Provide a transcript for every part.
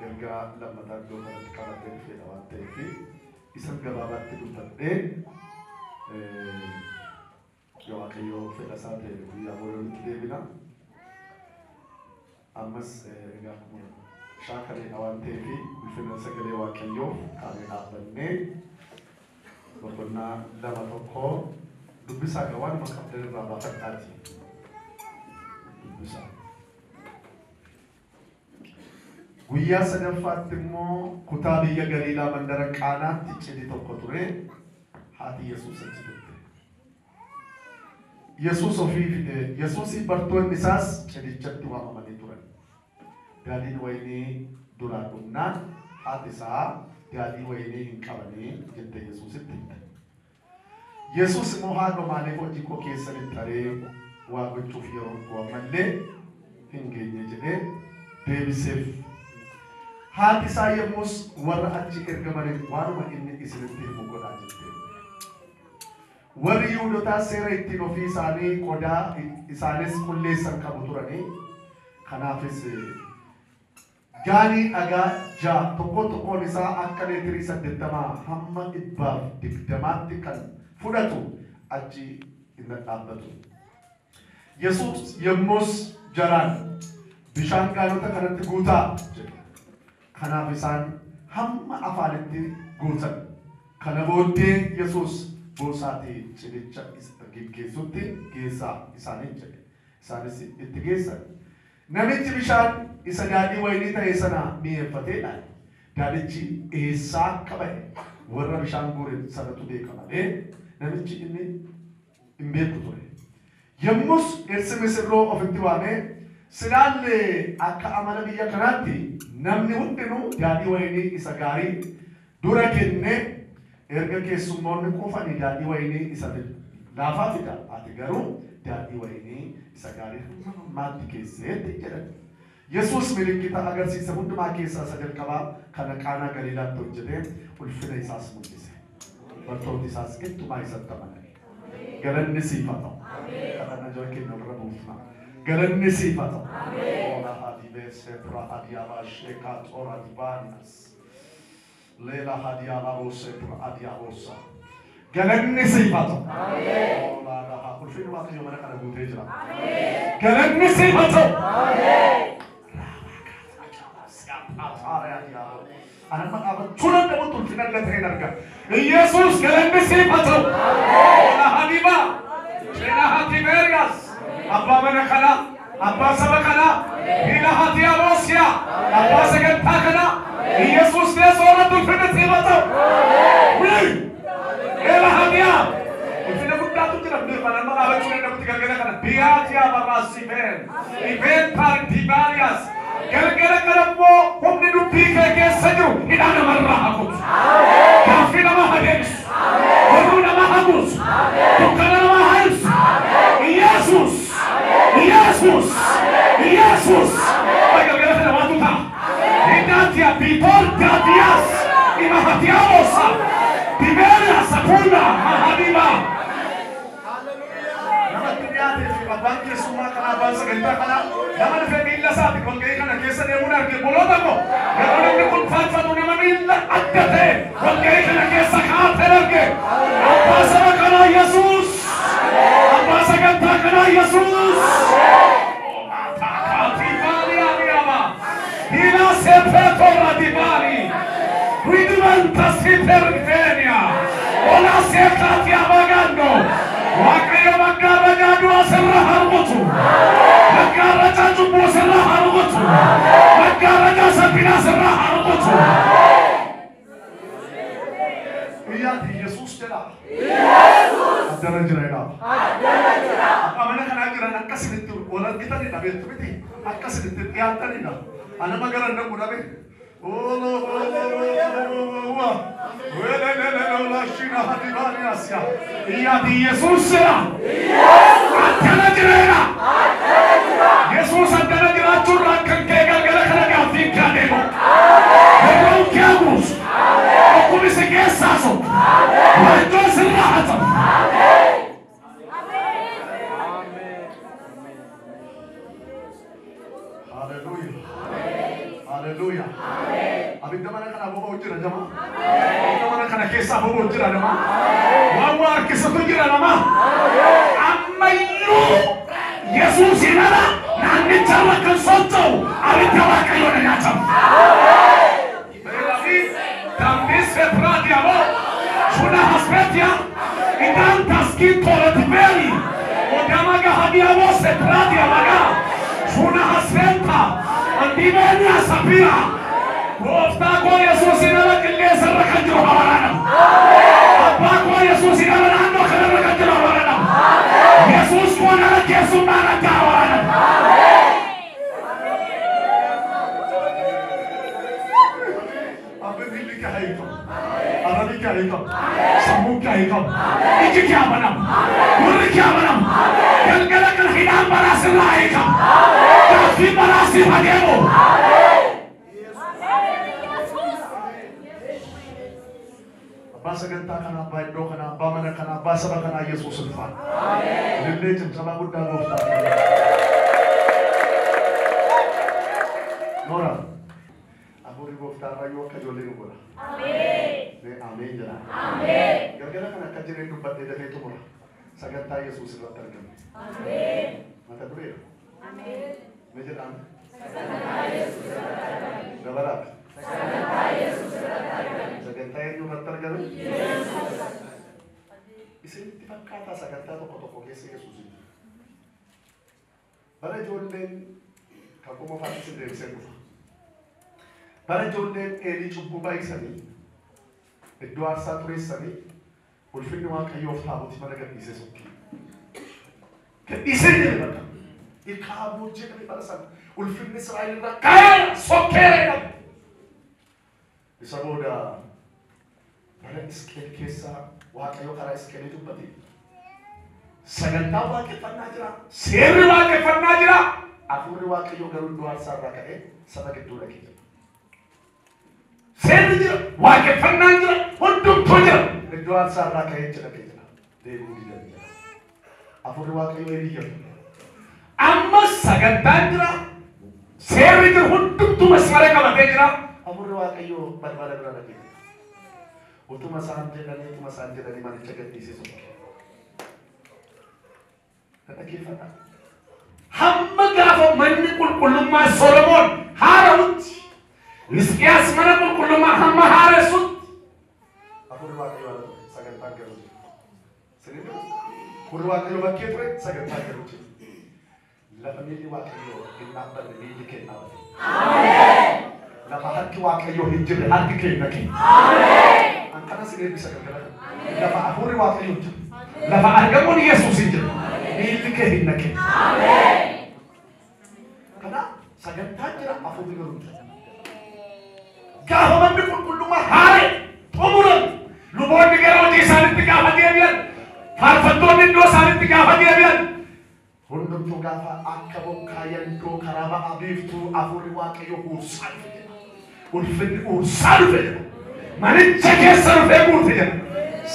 Ergaa lammataa iddoo kanatti qabatee dhufeedha waan ta'eef isa gabaabaatti dubbadhee yoo Waaqayyoo fedha isaa ta'e guyyaa booda walitti deebina. Ammas egaa akkuma shaakaleedha waan ta'eef ulfina sagalee Waaqayyoo kaanee dhaabbannee boqonnaa 2:1 dubbisaa egaa waanuma qabdan irraa baafadhaati. Dubbisaa. Guyyaa sadaffaatti immoo kutaa biyya Galiilaa mandara Qaanaatti cidhi tokko ture. Haati Yesuus achi turte. Yesuus ofii fide. Yesuusii bartoonni isaas cidhichatti waamamanii turan. Daadhiin wayinii duraa dhumnaan haati isaa daadhii wayinii hin qabanii jette Yesuusitti himte. Yesuus immoo haadha maaliif hojii koo keessanitti taree waa gochuuf yeroon koo ammallee hin geenye jedhee deebiseef. Haati isaa yommus warra achi ergamaniin waanuma inni isinitti himu godhaa jette. Warri Yihuudootaa seera ittiin ofii isaanii qodaa isaanis qulleessan qabu turanii. Kanaafis gaanii dhagaa 6 tokkoon tokkoon isaa akka leetirii 80 hamma 120tti kan fudhatu achi hin dhaabbatu. Yesuus yommus jaraan bishaan gaanota kanatti guutaa jedhe. Kanaaf isaan hamma afaanitti guutan. Kana booddee Yesuus boosaatii cidhicha geggeessutti geessaa isaaniin jedhe. Isaanis itti geessan. Namichi bishaan isa daadhii wayinii ta'e sana mi'eeffatee ilaale. Daadhichi eessaa akka ba'e warra bishaan guure sanatu beeka malee namichi inni hin beeku ture. Yommus dhirsi misirroo ofitti waamee silaallee akka amala biyya kanaatti namni hundinuu daadhii wayinii isa gaarii dura kennee erga keessummoonni quufanii daadhii wayinii isa laafaa fida. Ati garuu daadhii wayinii isa gaarii hamma ammaatti keesseetti jedhan. Yesuus milikkita agarsiisa hundumaa keessaa isa jalqabaa kana Qaanaa Galiilaatti hojjetee ulfina isaas mul'ise. Bartoonni isaas ittumaa isatti amanan. Galanni siif haa ta'u. Kadhannaa jala keenya irra buufna. Galanni siif haa ta'u. Ola hadibee sepra hadiyaabaa sheekaa toora dibaanias. Leela hadiyaabaa sepra adiyaabosa. Galanni siif haa ta'u. Ola daha. Ulfinni Waaqayyoo mana kana guutee jira. Galanni siif haa ta'u. Anamma dhaabachuu danda'utti ulfina illee ta'een arga. Yesuus galanni siif haa ta'u. Ola hadibaa. Cina Tiberias. Abbaa mana kanaa. Abbaa saba kanaa. Hila hadiyaabosiyaa. Abbaa sagantaa kanaa. Yesuus teessoo irratti ulfinni siif haa ta'u. Ela hadiyaa. Ulfina guddaatu jira. Anamma dhaabachuu danda'utti galgala kana. Biyaatiyaa barraasifeen. Iventar Tiberias. Galgala kana immoo humni dubbii kee keessa jiru hidhaa namarraa haa kutu. Gaaffii nama haa deebisu. Horruu nama haa buusu. Dukkana nama haa ibsu. Yesuus. Yesuus. Yesuus. Galgala kana waantu ta'a. Hidhaatiya Biitoor Daadiyaas. Ima Hatiyaabosa. Tiberias Apuna Mahadiba. Namatti dhiyaatee fi abbaan keessummaa kanaa abbaan sagantaa kanaa nama dhufee miilla isaatiin walga'ii kana keessa deemuun arge boloota koo yeroo namni kun faarfatu nama miilla adda ta'e walga'ii kana keessa kaa'atee arge. Abbaa saba kanaa Yesuus. Abbaa sagantaa kanaa Yesuus. Hila sepetora divani. Ridimanta sipergenia. Ola sekati abagando. Waaqayyo maggaarrajaa du'aa sirra haa rukutu. Maggaarrajaa cubbuu sirra haa rukutu. Maggaarrajaa salphinaa sirra haa rukutu. Iyyaati Yesuus jedha. Addana jira jedha. Abbaa mana kanaa jiran akkasinitti wal argitanidha beektu miti. Akkasinitti dhiyaattanidha. Anama gara dhaqu dhabe. Iyyaati Yesuus jedha. Addana jireera. Yesuus addana jiraachuurraan kan ka'e galgala kana gaaffiin kee adeemu. Yerroon kee haguusu. Dhukkubni si keessaa sobu. Waanjoon sirraa haa ta'u. Haleluuyaa. Haleluuyaa. jira namaa. Waan waa harkisutu jira namaa. Ammayyuu Yesuusiin ala naannicharra kan socho'u abidda Waaqayyoon na nyaatamu. Tambise pradiamo, shuna haspetia, idantas kintoretiberi, odamaga hadiamo se pradiamaga, shuna hasfenta, andimenia sapira, gooftaa koo Yesuusiin ala qilleensarra kan jiru haa waraanamu. Abbaa koo Yesuusiin ala naannoo kanarra kan jiru haa waraanamu. Yesuus koon ala keessummaan akka haa waraanamu. Abbaa sagantaa kana, abbaa iddoo kana, abbaa mana kana, abbaa saba kanaa Yesuus ulfaadha. Ilillee cimsamaa guddaa gooftaa. Noora, hafuurri gooftaa irraa akka ijoollee nu godha. Ameen. Ameen jedha. Ameen. Galgala kana akka jireen dubbadhee dafee xumura. Sagantaa Yesuus irratti argame. Ameen. Mata dureera. Ameen. Mee jedhaan? Sagantaa Yesuus irratti argame. Dabalaaf. Sagantaa Yesuus irratti argame. Sagantaa eenyu irratti argame? Yesuus. Isinitti fakkaataa sagantaa tokko tokko keessa Yesuus hin jiru. Bara ijoolleen kakuu moofaatti isin deebisee dhufa. Bara ijoolleen Eelii cubbuu baay'isanii iddoo aarsaa xureessanii ulfinni Waaqayyoof taabotii mana gadhiisee sokkee. Gadhiisee jedhe bakka. Ikaaboo jedhame bara sana ulfinni Israa'el irraa ka'eera sokkeera jedhame. Isa booda bara Hisqeel keessaa Waaqayyo karaa Hisqeelii dubbate. Sagantaa waaqeffannaa jira. Seerri waaqeffannaa jira. Hafuurri Waaqayyoo garuu iddoo aarsaa irraa ka'ee saba gidduu dhaqee jira. Seerri jira, waaqeffannaan jira, hundumtuu jira. Iddoo aarsaa irraa ka'ee jira dhaqee jira. Deebi'uu didan jira. Hafuurri Waaqayyoo Eeliyyatu. Amma sagantaan jira. Seerri jira, hundumtuu masmara qabatee jira. Hafuurri Waaqayyoo balbala bira dhaqee jira. Utuma isaan jedhanii manicha gadhiisee sokke. Dhaggeeffadhaa. Hamma gaafa manni qulqullummaa Solomoon haara'utti, Hisqiyaas mana qulqullummaa hamma haaressutti, hafuurri Waaqayyoo ala ture, sagantaan garuu jira. Sirrii miti? Hafuurri Waaqayyoo bakkee ture, sagantaan garuu jira. Lafa miilli Waaqayyoo hin dhaabbanne miilli kee hin dhaabbate. Lafa harki Waaqayyoo hin jirre harki kee hin dhaqe. An kana sin eebbisa galgala kana. Lafa hafuurri Waaqayyoo hin jirre, lafa argamuun Yesuus hin jirre, miilli kee hin dhaqe. Kanaaf sagantaan jira, hafuurri garuu hin jiru. Gaafa manni qulqullummaa haare xumurame, luboonni gara hojii isaaniitti gaafa deebi'an, faarfattoonni iddoo isaaniitti gaafa deebi'an, hundumtuu gaafa akka bokkaa yandoo karaa ba'aa biiftuu hafuurri Waaqayyoo huursaa dhufe jedha. Ulfinni huursaa dhufe jedha. Manicha keessa dhufee guute jedha.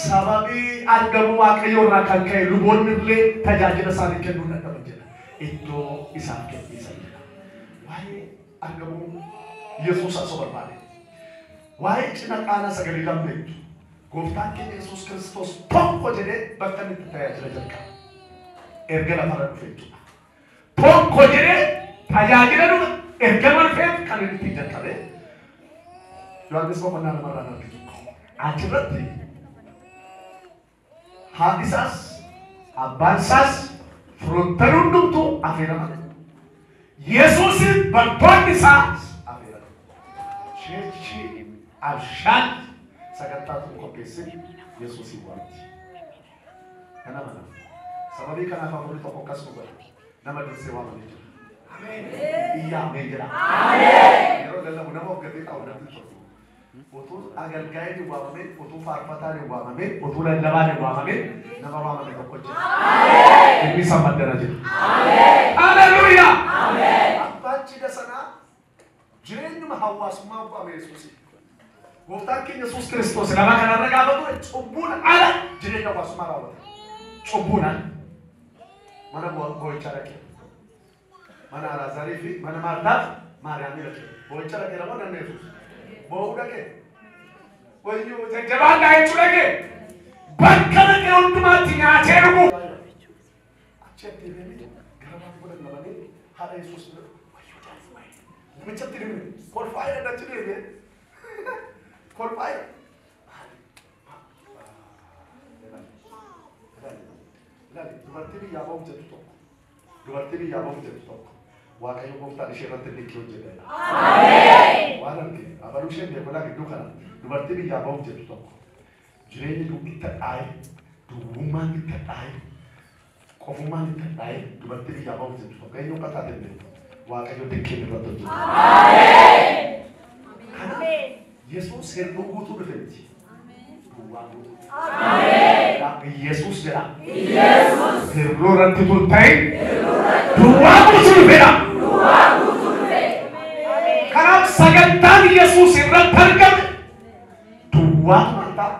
Sababii argamuu Waaqayyoo irraa kan ka'e luboonni illee tajaajila isaanii kennuu dadhaban jedha. Iddoo isaaf kennisan jedha. Waa'ee argamuu Yesuus asoo barbaade. Waa'ee cina Qaanaa sagalee lammeettu. Gooftaan keenya Yesuus Kiristoos tokko jedhee bakka inni itti tajaajila jalqabe. Erga lafarra dhufe jechuudha. Tokko jedhee tajaajila dhufe ergama dhufeef kan inni ittiin jalqabe. Yohaannis boqonnaa lamarraan argitu. Achirratti haadhi isaas abbaan isaas firoottan hundumtuu affeeraman. Yesuusin bartoonni isaas affeeraman. Sheechi abshaan sagantaa tokko qopheessee Yesuusin waamti. Kana mana. Sababii kanaaf hafuurri tokko akkas nu godha. Nama dursee waamamee jira. Iyya ameen jedha. Yeroo lallabu nama of gatee taa'u natti tolu. Utuu agalgaayin hin waamameen, utuu faarfataan hin waamameen, utuu lallabaan hin waamameen, nama waamame tokko jira. Inni isa maddana jira. Haleluuyaa! Abbaan cidha sanaa jireenyuma hawaasummaa waame Yesuusi. Gooftaan keenya Yesuus Kiristoos nama kanarra gaafa ture cubbuun ala jireenya hawaasummaa raawwate. Cubbuun ala. Mana boo'ichaa dhaqe. Mana Alaazarii fi mana Maartaaf Maariyaamii dhaqe. Boo'icha dhaqe namoonni namni Yesuus. Boo'uu dhaqe. Wayyuu jajjabaan jechuu dhaqe. Bakka dhaqee hundumaatti nyaatee dhugu. Achi deebi'anii gara waan godhan dhabanii haadha Yesuus bira wayyoo daadhii wayii. Namichatti himne kolfaa jedhan achi deebi'ee kolfaa jedhan. Ilaali dubartii biyyaa ba'uuf jettu tokko dubartii biyyaa ba'uuf jettu tokko Waaqayyo gooftaan ishee irratti dinqii hojjeteera. Waan argine abaluu isheen beekonaa gidduu kana dubartii biyyaa ba'uuf jettu tokko jireenyi itti hadhaa'e duwwummaan itti hadhaa'e qofummaan itti hadhaa'e dubartii biyyaa ba'uuf jettu tokko eenyu akka taate hin beeku Waaqayyo dinqii irratti hojjeta. Kanaaf Yesuus hir'uu guutuu dhufe miti. Duwwaa guutuu. Yesuus jedha. Hir'uu irratti tun ta'in duwwaa guutuu dhufedha. Kanaaf sagantaan Yesuus irratti argame duwwaa maal ta'a?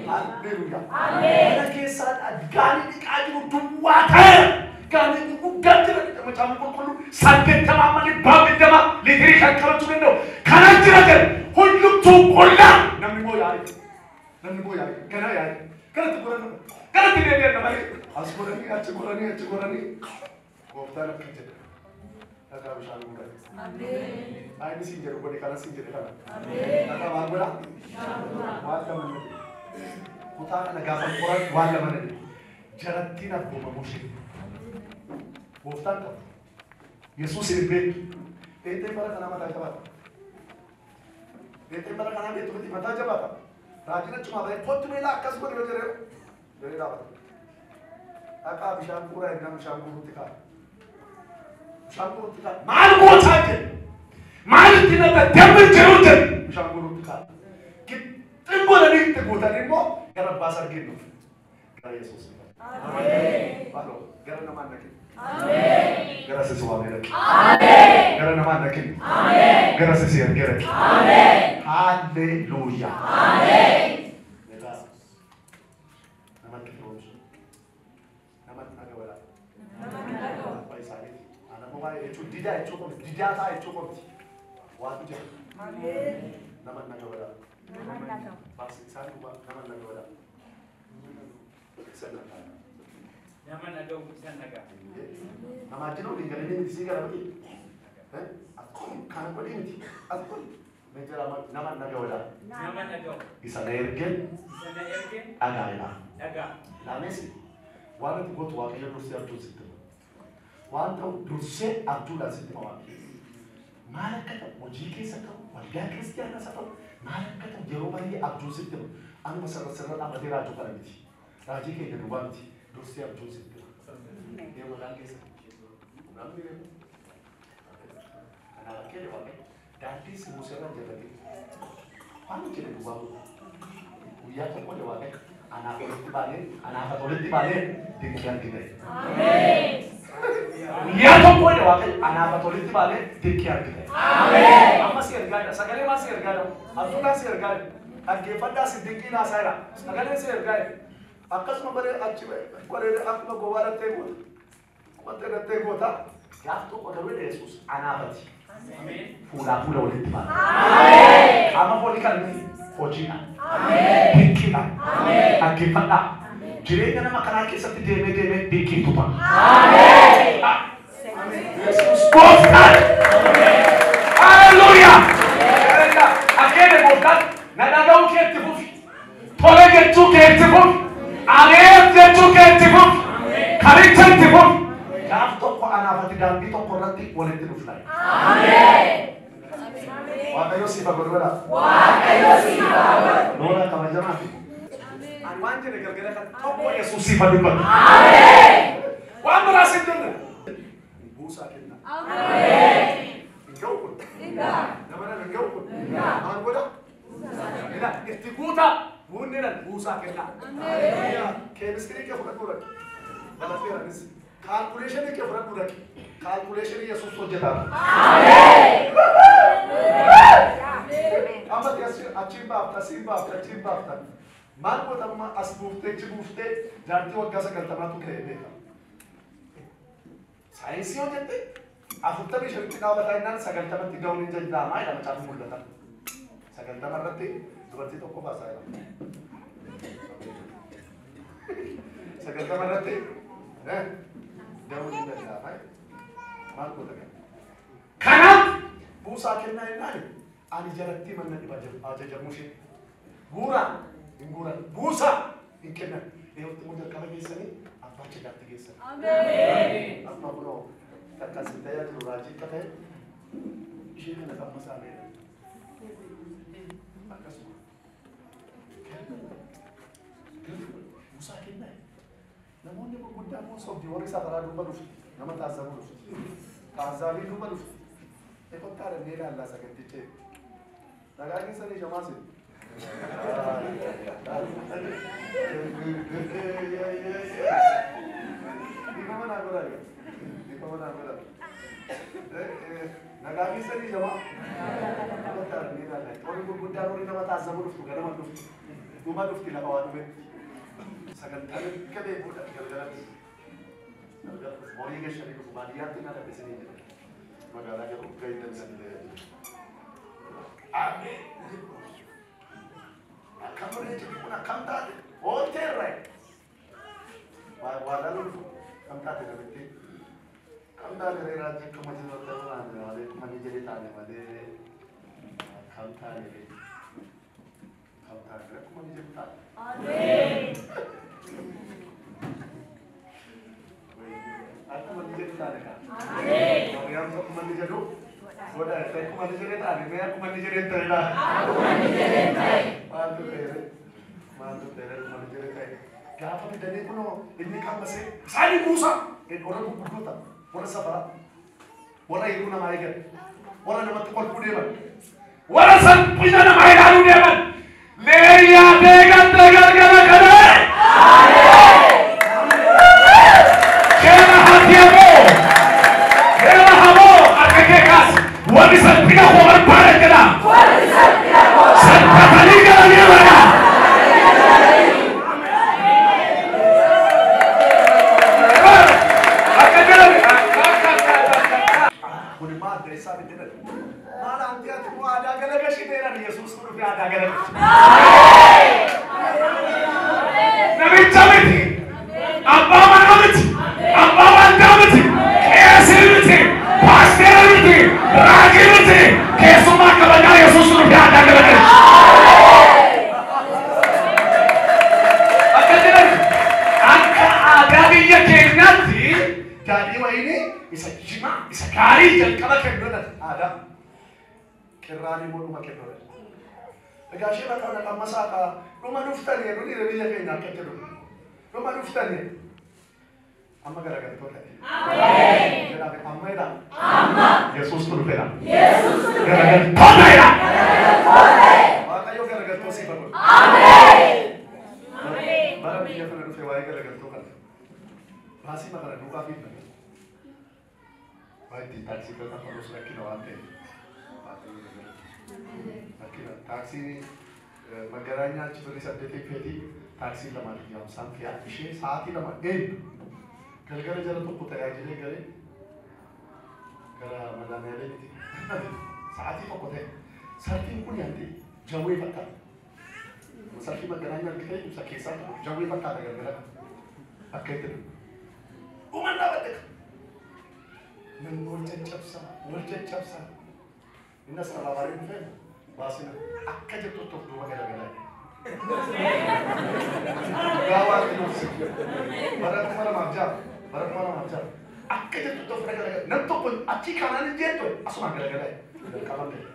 Halleluuyaa. Mana keessaa gaanii dhiqaa jiru duwwaa ta'eera. Gaanii gurguddaa jira macaafa qulqulluu 80 amma 120 liitirii kan qabachuu danda'u. Kana jira jedhe hundumtuu qullaa. Namni immoo yaa'e. Namni immoo yaa'e. Gara yaa'e. Garatti godhan garatti deebi'an malee as godhanii achi godhanii achi godhanii gooftaan akka jedhe dhagaa bishaan guuran. Inni siin jedhu godhe kana siin jedhe kana. Dhagaa maal godha? Waan lama jedhe. Kutaa kana gaafa qoran waan lama jedhe. Jarattiin abboomamuu ishee. Gooftaan qabu. Yesuus hin beektu. Pheenxeen bara kanaa mataa jabaata. Pheenxeen bara kanaa beektu miti mataa jabaata. Raajiin achumaa bahee kottu meelaa akkas godhe yoo jedhee jedhee dhaabata. Dhaqaa bishaan guuraa jennaan bishaan guuruutti kaa'e. Bishaan guuruutti kaa'e. Maal gootaa jedhe? Maal itti naqxa dammi jiru jedhe? Bishaan guuruutti kaa'e. Gixxin godhanii itti guutanii immoo gara abbaa sargii dhufe. Gara Yesuus dhufe. Maaloo gara namaan dhaqe. Gara sisi waamee dhaqe. Gara namaan dhaqe. Gara sisi ergee dhaqe. Halleluuyaa. Egaa namatti firoomsu. Namatti naga godhaa. Abbaa isaaniiti. Ana immoo baay'ee jechuun didaa jechuu qomti. Didaa ta'a jechuu qomti. Waatu jira. Namatti naga godhaa. Baasi isaan duwwaa nama naga godhaa. Isa nagaa. Nama dhaga'u isa nagaa. Nama wajjin olii galanii miti sii gara miti. As qoli kana godhii miti. As qoli. Mee jira nama naga godhaa. Nama dhaga'u Isa na erge isa na erge dhagaa'edha. dhagaa. Laameesi waan ati gootu Waaqayyo dursee abjuun sitti hima. Waan ta'u dursee abjuudhaan sitti hima Waaqayyo. Maal akka ta'u hojii keessa ta'u waldaa kiristiyaanaas haa ta'u maal akka ta'u yeroo baay'ee abjuun sitti hima. Anuma sirra sirra dhaabbatee raajuu kana miti. Raajii keenya duwwaa miti. Dursee abjuun sitti hima. Ee maqaan keessa. Namni beeku. Kanaaf akka jedhe Waaqayyo daandii si buuserra hin jal'atin. Waan hojjete duwwaa godhu. Guyyaa tokko jedhe Waaqayyo anaaf walitti baanee anaaf walitti baanee dinqii argina. Guyyaa tokko jedhe Waaqayyo anaaf walitti baanee dinqii argina. Amma si ergaa jira. Sagalee maa si ergaa jira? Abjuudhaan si ergaa jira. Dhaggeeffadhaa si dinqii naasaa jira. Sagaleen si ergaa jira. Akkasuma baree achi baree akkuma gowwaa dhattee goota. Qubattee dhattee goota. Gaaf tokko garuu jedhe Yesuus anaafati. Fuulaa fuula walitti baana. Qaama foolii kan miti hojiidhaan. Dinqiidhaan. Dhaggeeffadhaa. Jireenya nama kanaa keessatti deemee deemee dinqiin tufa. Yesuus gooftaan. Halleluuyaa. Akkeene gooftaan na dhaga'uu keetti fufi. Tole jechuu keetti fufi. Ameen jechuu keetti fufi. Karicha itti fufi. Gaaf tokko anaafati daandii tokko irratti walitti dhufna. Waaqayyo siif haa godhu godhaa. Lola kabajamaa fi. Ani waan jedhe galgala kan tokko Yesuus siif haa dubbatu. Waan biraas hin jenne. Buusaa kenna. Hin ga'u kun. Nama nan hin ga'u kun. Maal godha? Ila itti guutaa. Buunni nan buusaa kenna. Keemistirii kee fudhadhuu dhaqi. Baratteeranis. Kaalkuleeshinii kee fudhadhuu dhaqi. Kaalkuleeshinii Yesuus hojjetaa. Amma achiin baafta, asiin baafta, achiin baafta. Maal goota amma as buuftee, achi buuftee jaartii waggaa 90tu ka'ee beeka. Saayinsii yoo jette 45tti dhaabataa jennaan 90tti ga'uun hin danda'amaa jedha macaafni mul'ata. 90 irratti Dubartii tokko baasaa jira. 90 irratti da'uun hin danda'ama. Maal goota kana? Kanaaf buusaa kennaa jennaan ani jalatti manna dhiba ajajamu ishee. Guuraa hin guuran, buusaa hin kennan. Dhiyootti immoo jalqaba geessanii abbaa cidhaatti geessan. Amma kunoo takka sin tajaajilu raajii akka ta'e ishee kana qammasaa meedha. Akkasuma. Buusaa kennaa. Namoonni gurguddaan immoo sobdi warri safaraa duuba dhufti. Nama taazabuu dhufti. Taazaabii duuba dhufti. Ekottaa dhannee ilaallaa sagantichee. Nagaa keessanii shamaase. Dhiifama naa godhaa. Dhiifama naa godhaa. Nagaa keessanii shamaa. Ekottaa dhannee ilaallaa. Warri gurguddaan warri nama taazabuu dhuftu ganama dhufti. Dhuma dhufti lafa waa dhufetti. Sagantaan gabee booda galgalatti. Galgala horii gashanii dhufu baadiyyaatti na dhabbisanii jira. Magaalaa garuu gahee danda'anii tajaajila. Ameen. Akkam bareedu kun akkam taate oolteerra. Waa laaluuf kam taate namitti. Kam taate reeraa jechuun akkuma jiru ta'uu malee akkuma ni jedhe taane malee kam taate kam taate akkuma ni jedhu taate. Ameen. Akkuma ni jedhu taane kaa. Ameen. Maariyaam akkuma ni jedhu godha akkuma ni jedhe taane mee akkuma ni jedhe ta'e laa. Akkuma ni jedhe ta'e. Maaltu ta'e maaltu ta'e akkuma ni jedhe ta'e. Gaafa fidanii kunoo inni qammasee isaanii buusa warra gurguddoota warra safaraa warra yeroo namaa eegan warra namatti kolfuu deeman warra salphina namaa ilaaluu deeman leeyyaa deegattee galgala kanee. Keera haati hamoo keera hamoo harka kee kaas warri salphina koo barbaadan jedha. Salphatanii galanii bara. Namicha miti, abbaa manaa miti, abbaa waldaa miti, qeesii miti, paasteera miti, raajii miti, keessumaa kabajaa Yesuus dhufee aadaa galagalche. Akka jedhan akka aadaa biyya keenyaatti daadhii wayinii isa cimaa isa gaarii jalqaba kennuudhaan aadaa qirraan immoo dhuma kennuudhaan. Egaa ishee bakka kana qammasaa kaa dhuma dhuftanii jedhu dhiira biyya keenya akka jedhu dhuma dhuftanii amma garagaltoota. Jedhame amma jedha. Amma. Yesuus dhufeera. Yesuus garagaltoota jedha. Waaqayyo garagaltoo siif haa godhu. Ameen. Bara biyya kana dhufe waa'ee garagaltoo kana baasii kana duukaa fiidna. Waa'ee ittiin taaksii kana qabuus rakkina waan ta'eef. Rakkina taaksii magaalaa achi birrii 8 feetii taaksii 250 fe'aa ishee sa'aatii 2 eenyu galgala jala tokko tajaajilee galee gara madaaniyaaleetti sa'aatii tokko ta'e sarfiin kun yaadde jawwee fakkaata. Sarfii magaalaa argitee ibsa keessaa tokko jawwee fakkaata galgala akka itti dhufu. Dhuman dhaabadde namni wal caccabsaa wal caccabsaa innas alaabaaree dhufee baasina akka jettutti of duuba galagalaa. Dhugaa waaqni nuuf bara 2006 bara 2006 akka jettutti of galagalaa nam tokko achii kanaan hin jettu asumaan galagalaa jalqaban gale.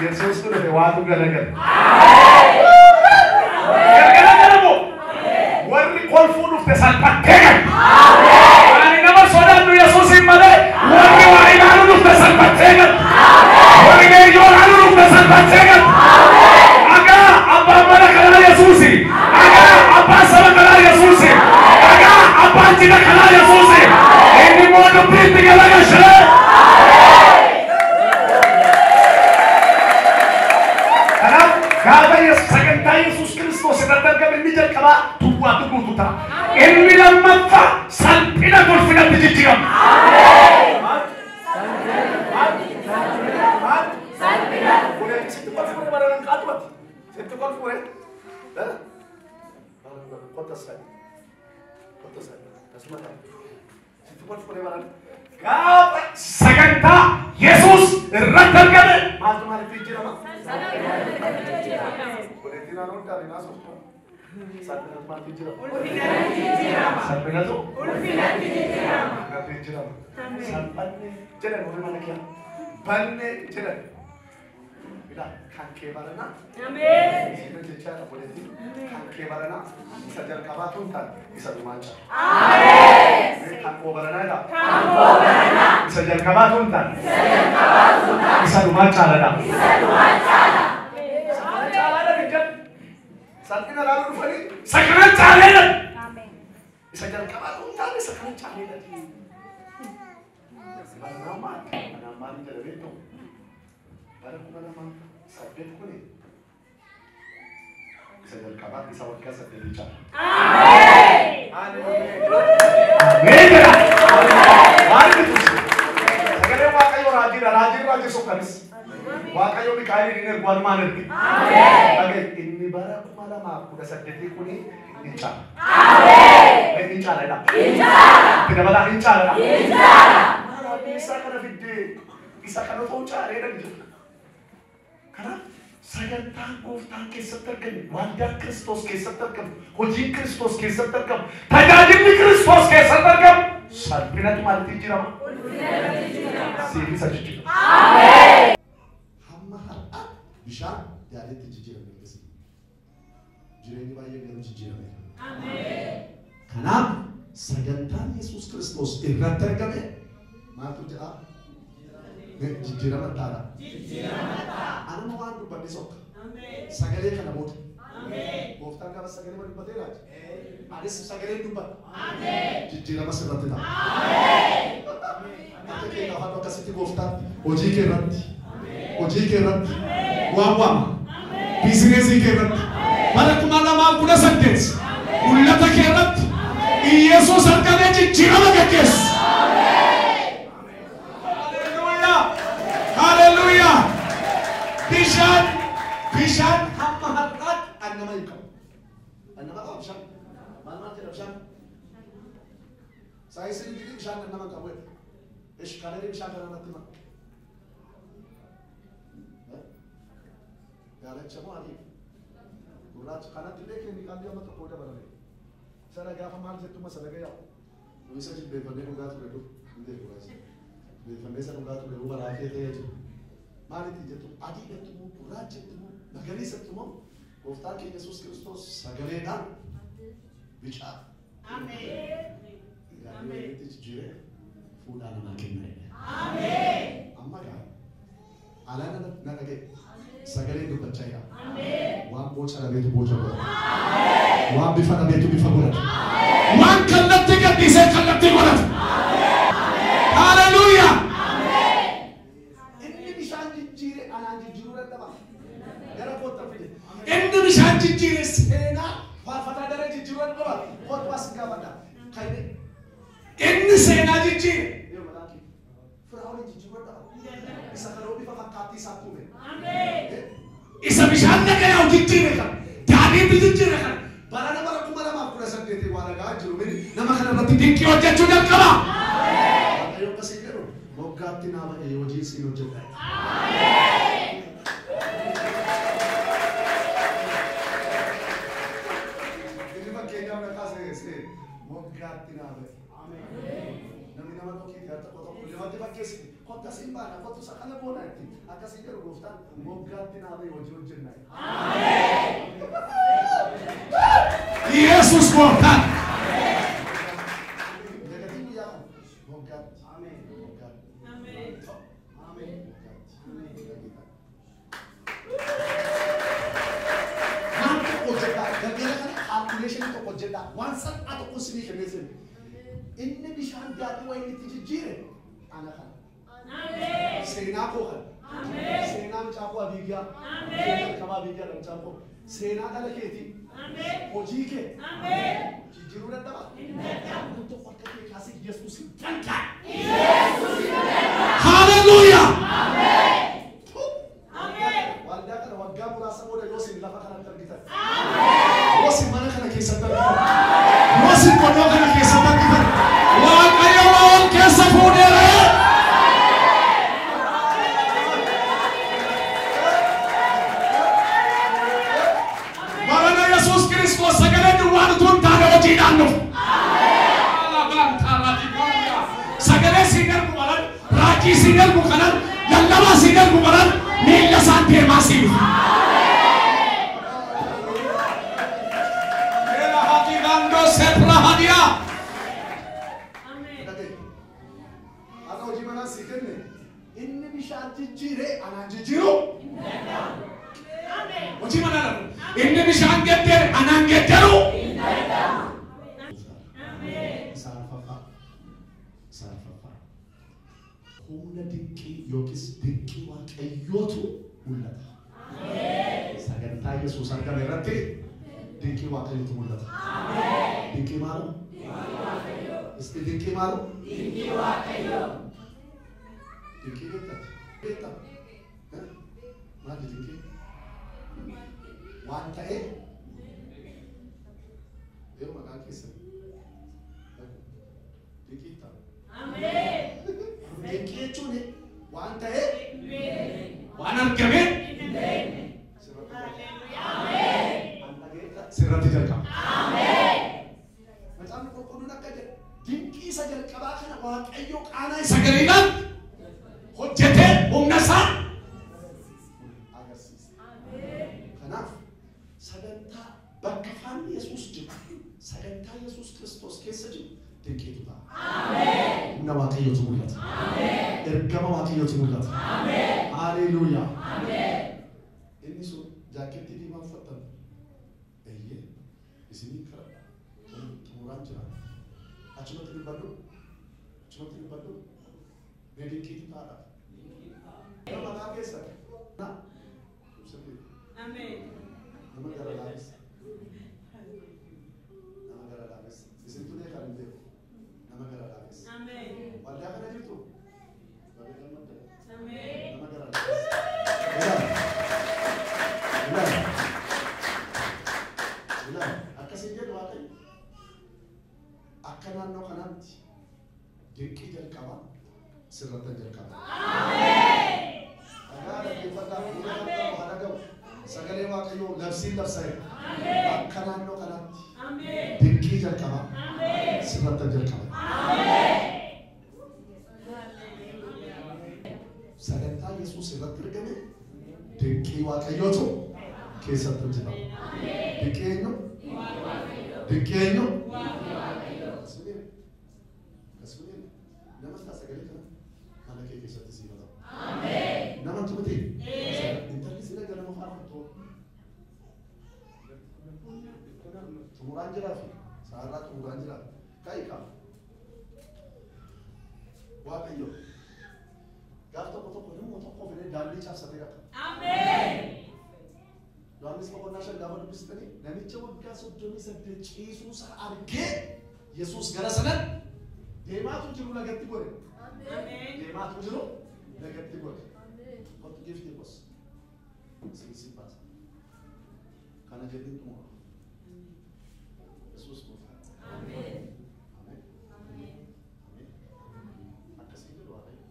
Yesuus dhufe waatu galagala. Galgala galamoo warri kolfuu dhufte salphattee galu. Ani nama sodaannu Yesuusin malee warri waa ilaaluu dhufte salphattee galu. Warri leenjoo ilaaluu dhufte salphattee galu. Agaa abbaan mana kanaa Yesuusi. Agaa abbaan saba kanaa Yesuusi. Agaa abbaan jina kanaa Yesuusi. Inni immoo dubbii itti galagalchee. Kanaaf gaafa sagantaa Yesuus Kiristoos irratti argame inni jalqabaa duwwaatu guutuu ta'a. Inni lammaffaa salphina ulfinatti jijjiirama. Sitti kolfuure bara qaxwati. Sitti kolfuure. Kota sai. Kota sai. Tasmata. Sitti kolfuure bara. Gaafa sagantaa Yesuus irratti argame maaltu maaliif jijjiirama? Obboleettiin naannoo daadhinaa sooftu. Salphinatu maaliif jijjiirama? Salphinatu? Ulfinatti jijjiirama. Salphanne jedhan warri mana kee. Banne jedhan. Ilaa kan kee baranaa. Siina jechaadha obboleettiin. Kan kee baranaa isa jalqabaatu hin taane isa dhumaan caala. Kan koo baranaa jedhaa. Isa jalqabaatu hin taane. Isa dhumaan caaladha. Isa kana caalaadha hin jedhu. Salphina ilaaluu dhufanii isa kana caaleedha. Isa jalqabaatu hin taane isa kana caaleedha. Baranaa maali? Baranaa maali jedha beektu? Bara 2008 kuni isa jalqabaa isa waggaa 8 caala. Ameen jedha. Maal bitu? Sagalee Waaqayyoo raajiidha. Raajiin raajii sokkanis. Waaqayyo Mikaa'eliin hin ergu walumaan erge. Dhaga'i inni bara 2018 kuni inni caala. Inni caaladha. Itti dabalaa inni caaladha. Maal abdii isaa kana fiddee isa kana otoo caaleedha jedha. Kanaaf sagantaan gooftaan keessatti argamu, waldaan Kiristoos keessatti argamu, hojiin Kiristoos keessatti argamu, tajaajilli Kiristoos keessatti argamu salphinatu maalitti jijjiirama? Siif isa jijjiirama. Hamma har'a bishaan daadhiitti jijjiirame akkasii. Jireenyi baay'een garuu jijjiirameera. Kanaaf sagantaan Yesuus Kiristoos irratti argame maaltu jedhaa? Jijjiirama ta'a. Anuma waan dubbadhe sokka. Sagalee kana booda. Gooftaan gaafa sagalee ma dubbatee laati? Anis sagalee dubbadha. Jijjiirama sirratti ta'a. Akka kee gaafa akkasitti gooftaan hojii kee irratti, hojii kee irratti, waan waama, biizineesii kee irratti, bara 2018 mul'ata kee irratti Iyesuus argamee jijjiirama gaggeessu. Hallelujah. Bishaan bishaan hamma har'aatti annama hin qabu. Annama qaba bishaan. Maal maal jedha bishaan? Saayinsiin gidi bishaan annama hin qabu jedha. Ish kalerii bishaan kana natti hima. Daalacha moo adii? Gurraacha kanatti illee keemikaalli amma tokko dabalame. Sana gaafa maal jettu ma sana gayaa? Isa jilbeeffannee dhugaa ture dur. Hin beeku baay'ee. Jilbeeffannee isa dhugaa ture ruu baraafee ta'ee jiru. Maalitti jettu adiidhatti moo gurraachatti moo magariisatti moo gooftaan keenya Yesuus Kiristoos sagaleedhaan bicaa. Daadhii wayiniitti jijjiiree fuudhaa namaa kenna jedhe. Amma gaa alaa na dhaga'i sagaleen dubbachaa jira. Waan boca dhabeetu boca godhata. Waan bifa dhabeetu bifa godhata. Waan kallattii gadhiisee kallattii godhata. Hallelujah. Inni bishaan jijjiire anaan jijjiiruu danda'ama. Gara kootta fide. Inni bishaan jijjiire seenaa faarfataa daree jijjiiruu danda'ama. Kootu as gaafadha. Kan inni seenaa jijjiire. Firaa'oon jijjiiruu danda'ama. Isa karoo bifa fakkaattii isaa uume. Isa bishaan dhagayaa'u jijjiire kan. Daadhiitti jijjiire kan. Barana bara 2018 waan dhagaa jiru mini nama kana irratti dinqii hojjechuu jalqaba. Waaqayyo akkasii jedhu moggaatti naa ba'ee hojii siin hojjedha. Inni fakkeenyaaf na kaasee moggaatti naa ba'e. Namni nama tokkitti harka tokko tokko namatti fakkeessite kottu asiin baana kottu isa kana goona itti akkasii jedhu gooftaan moggaatti naa ba'ee hojii hojjenna. Yesuus gooftaan. Dagatiin guyyaa kana moggaatti. Moggaatti. Waan tokko hojjedhaa galgala kana kaalkuleeshinii tokko hojjedhaa waan salphaa tokko isinii kennee seenu. Inni bishaan daadhii wayiniitti jijjiire ana kana. Seenaa koo kana. Seenaa mucaa koo Abiigiyaa. Seenaa qabaa Abiigiyaa mucaa koo. Seenaa dhala keetii. Hojii kee. Jijjiiruu danda'a. Waan tokko harka kee kaasee Yesuus hin danda'a. Hallelujah. Waggaa muraasa booda yoo isin lafa kanatti argitan. Yoo isin mana kana keessatti argitan. Yoo isin godoo kana keessatti argitan. Waaqayyo waan keessa fuudheera. Barana Yesuus Kiristoos sagalee duwwaan utuu hin taane hojiidhaan dhufu. Sagalee siin ergu baran, raajii siin ergu kanan, lallabaa siin ergu baran, miilla isaan deemaa siin dhufu. Har'a hojii manaa sii kenne inni bishaan jijjiiree anaan jijjiiru. Hojii manaa lafa. Inni bishaan geddere anaan gedderu. Saalfaffaa. Humna dinqii yookiis dinqii waaqayyootu mul'ata. Sagantaa Yesuus argame irratti dinqii waaqayyootu mul'ata. Dinqii maaloo? Isti dinqii maaloo? Dinqii waaqayyoo. Dinqii beektaa? Beektaa? Maali dinqii? Waan ta'e yoo maqaan keessan dinqii ta'a. Dinqii jechuun waan ta'e waan argame sirratti jalqaba. Macaafni qulqulluun akka jedhu dinqii isa jalqabaa kana Waaqayyo qaanaa isa galiidhaan hojjetee humna isaa agarsiisa. Kanaaf sagantaa bakka faanni Yesuus jiru, sagantaa Yesuus Kiristoos keessa jiru dinqiitu ta'a. Humna Waaqayyootu mul'ata. Ergama Waaqayyootu mul'ata. Haleluuyaa. Inni sun jaakkeettii diimaa uffattan. Eeyyee isinii kadhadha. Xumuraan jira. Achumatti dubbadhu. Achumatti dubbadhu. Mee dinqiitu ta'a. Nama maqaa keessan. Nama gara laafessa. Nama gara laafessa. Isin tulee kan hin beeku. Nama gara laafessa. Waldaa kana jirtu? Baga gammaddan. Nama gara laafessa. Ilaali. Ilaali. Akkasiin jedhu Waaqayyo. Akka naannoo kanaatti dinqii jalqabaa sirrattan jalqaba. Dhagaa dhaggeeffadhaa fuula kan qabu haa dhaga'u. Sagalee Waaqayyoo labsiin labsa'e. Akka naannoo kanaatti dinqii jalqabaa sirrattan jalqaba. Sagantaa Yesuus irratti argame dinqii Waaqayyootu keessatti hojjetama. Dinqii eenyu? Dinqii eenyu? Akkasumas nama sagalee kana mana kee keessatti siif haa ta'u. Nama tumte intalli sila ganama faarfattu. Xumuraan jiraa fi saarraa xumuraan jiraa. Ka'i qabu. Waaqayyo gaaf tokko tokko nama tokko fidee daandii cabsatee raqa. Yohaannis boqonnaa 5 gaafa dubbistanii namicha waggaa 38 ciisuu isaa argee Yesuus gara sanatti deemaatu jiru lagatti godhe. Deemaatu jiru lagatti godhe. Kottu giiftii kos. Siin baasa. Kana jedhin xumura. Yesuus gooftaa. Ameen. Ameen. Ameen. Akkasii jedhu Waaqayyo.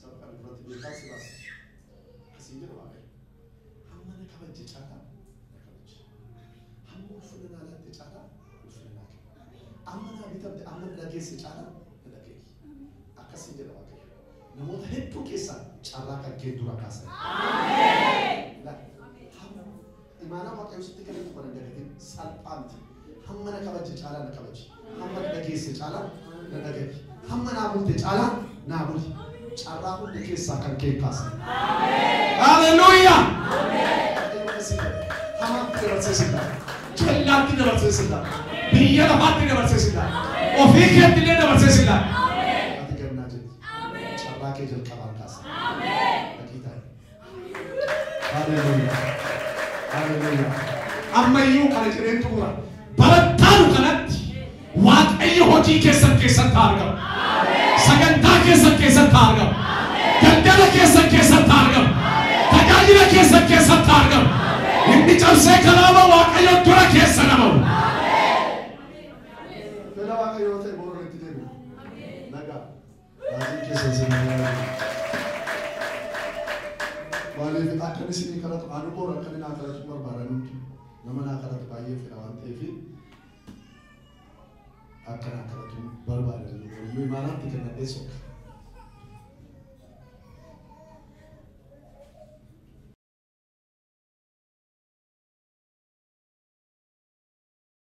Saba kana duratti beekaa si baasa. Akkasii jedhu Waaqayyo. Hamma na kabajje caalaa na kabajje. Hamma ulfina naa laatte caalaa ulfina naa kenni. Amma naa bitamte amma na dhageesse caalaa na dhageessi. Akkasii jedha Waaqayyo. Namoota hedduu keessaa carraa kan kee dura kaasan. Imaanaa Waaqayyo sitti kennitu kana hin dagatin salphaa miti. Hamma na kabajje caalaa na kabaji. Hamma na dhageesse caalaa na dhaga'i. Hamma naa bulte caalaa naa buli. Carraa hunda keessaa kan kee kaasan. Haleluuyaa! Hamaatti dabarsee si laata. Jallaatti dabarsee si laata. Biyya lafaatti dabarsee si laata. Ofii keetti illee dabarsee si laata. Ati gannaa jetti. Carraa kee jalqabaan kaasa. Dhaqii taa'i. Haleluuyaa! Haleluuyaa! Ammayyuu kana jedheen xumura. Barattaanu kanatti Waaqayyo hojii keessan keessatti haa argamu. Sagantaa keessan keessatti haa argamu. Daldala keessan keessatti haa argamu. Tajaajila keessan keessatti argamu. Inni cabsee kalaama Waaqayyo dura keessa nama bu'u. Fedha Waaqayyoo ta'e boru itti deebi'a. Nagaa. Baay'ee keessa isin Maaliif akka inni isinii kadhatu ani boru akka inni naa kadhatu barbaadan hundi nama naa kadhatu baay'ee fedha waan ta'eef akka naa kadhatu barbaadan imaanaatti kennadhee soka.